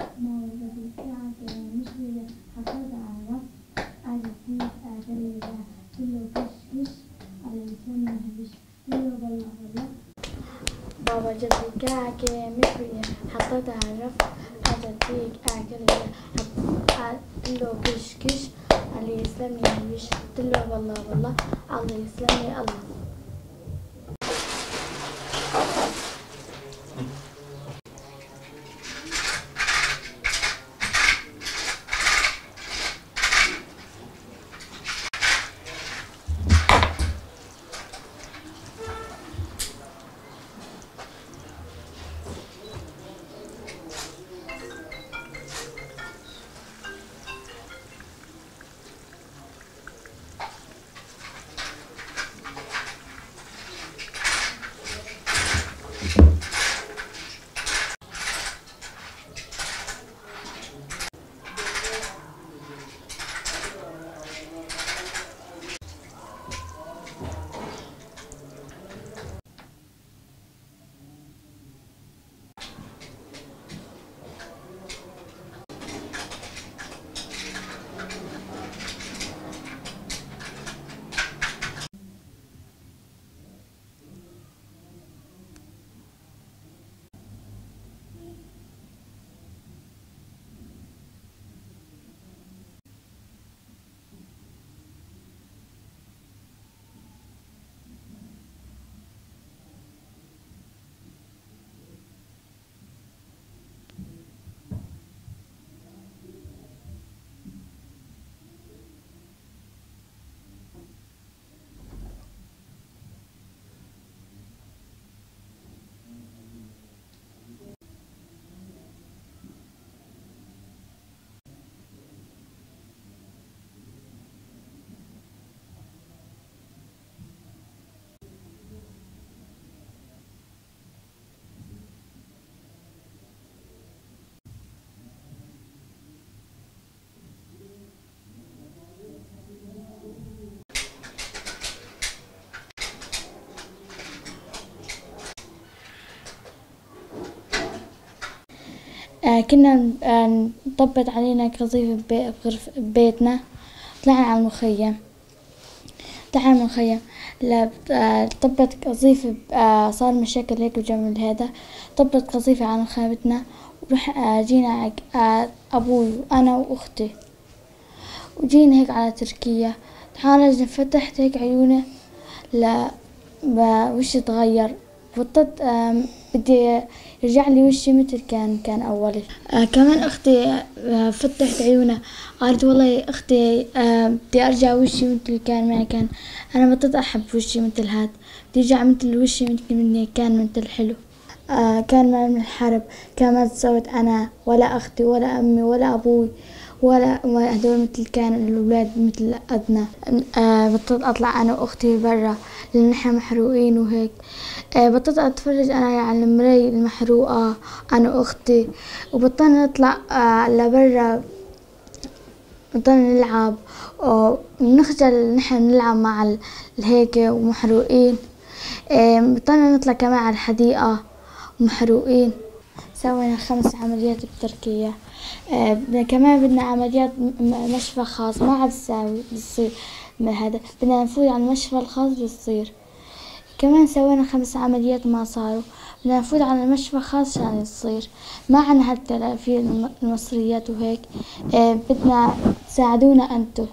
ماما جابت لي كعكة مشوية، حطيتها على الرف، اجت ديك اكلها، قلت له كش كش، الله يسلم هالوش، قلت له بالله بالله. بابا جاب لي كعكة مشوية، حطيتها على الرف، اجت ديك اكلها، قلت له كش كش، الله يسلم لي هالوش، قلت له بالله بالله، الله يسلم لي الله. كنا نطبت علينا قذيفة ببيتنا، طلعنا على المخيم، طلعنا على المخيم، طبت قذيفة، صار مشاكل هيك بجنب هذا، طبت قذيفة على مخيمتنا، وروح، جينا أبوي وأنا وأختي، وجينا هيك على تركيا. تعالجنا، فتحت هيك عيوني وشي تغير، بطلت، بدي يرجع لي وشي مثل كان أولي. كمان أختي، فتحت عيونها، قالت والله يا أختي، بدي أرجع وشي مثل كان ما كان، أنا بطلت أحب وشي مثل هاد، بدي أرجع مثل وشي مثل مني كان مثل حلو. كان ما من الحرب، كان ما تزوجت أنا ولا أختي ولا أمي ولا أبوي ولا هدول مثل كان الأولاد مثل أدنى. بطلت أطلع أنا وأختي برا لأن نحن محروقين وهيك. بطلت أتفرج أنا على المراية المحروقة أنا وأختي، وبطلنا نطلع، لبرا، بطلنا نلعب ونخجل نحن نلعب مع الهيك ومحروقين. بطلنا نطلع كمان على الحديقة ومحروقين. سوينا 5 عمليات بتركيا. كمان بدنا عمليات مشفى خاص، ما عاد بتصير هذا، بدنا نفوت على المشفى الخاص بتصير. كمان سوينا 5 عمليات ما صاروا، بدنا نفوت على المشفى الخاص عشان يصير. ما عندنا هالتلافي المصريات وهيك. بدنا تساعدونا انتو.